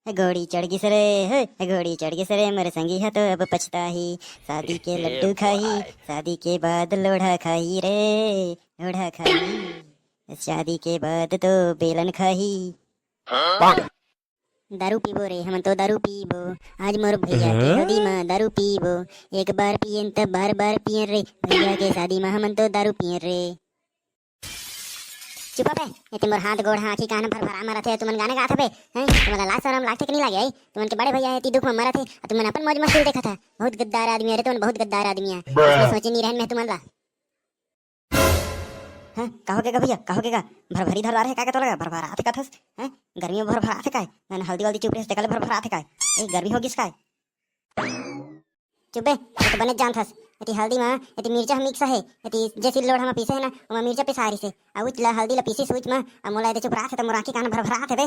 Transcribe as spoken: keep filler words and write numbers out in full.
घोड़ी चढ़ गिस रे, हे, घोड़ी चढ़ गिस रे, मोर संगी ह तो अब पछताही। शादी के लड्डू खाही, शादी के बाद लोढ़ा खाही रे, लोढ़ा खाही। शादी के बाद तो बेलन खाही। दारू पीबो रे, हमन तो दारू पीबो। आज मोर भैया के शादी म दारू पीबो। एक बार पियन त बार बार पियन रे। भैया के शादी म हमन तो दारू पियन रे। चुप बे, एती मोर हाथ गोड़ ह आँखी कान भर भरा मरत हे, तुमन गाना गात हबे, हैं? तुमन ला लाज शरम लागथे कि नहीं लागे, हैं? तुमन के बड़े भैया हे, एती दुख म मरत हे, अउ तुमन अपन मौज मस्ती देखत हे। बहुत गद्दार आदमी हे रे, तुमन बहुत गद्दार आदमी हे। इसमें सोचे नहीं रहन मैं तुमन ला। हैं, का होगे गा भैया, का होगे गा? भरभरी धरवार हे का के तोला गा? भरभरात हे का थस? हैं, गर्मी में भरभरात हे काय? ना, ना, हल्दी वल्दी चुप रहे, तेकर ले भरभरात हे काय? ए, गर्मी हो गिस काय? चुप बे, ये तो बने जानथस। एती हल्दी मा, एती मिर्चा ह मिक्स हे, एती जे सिल्लोड़हा मा पीसे हे ना, ओमा मिर्चा पिसा रिसे। आ उच ला हल्दी ला पीसिस उच मा, आ मोला एदे चुप रात हे त मोर आँखी कान भरभरात हे बे।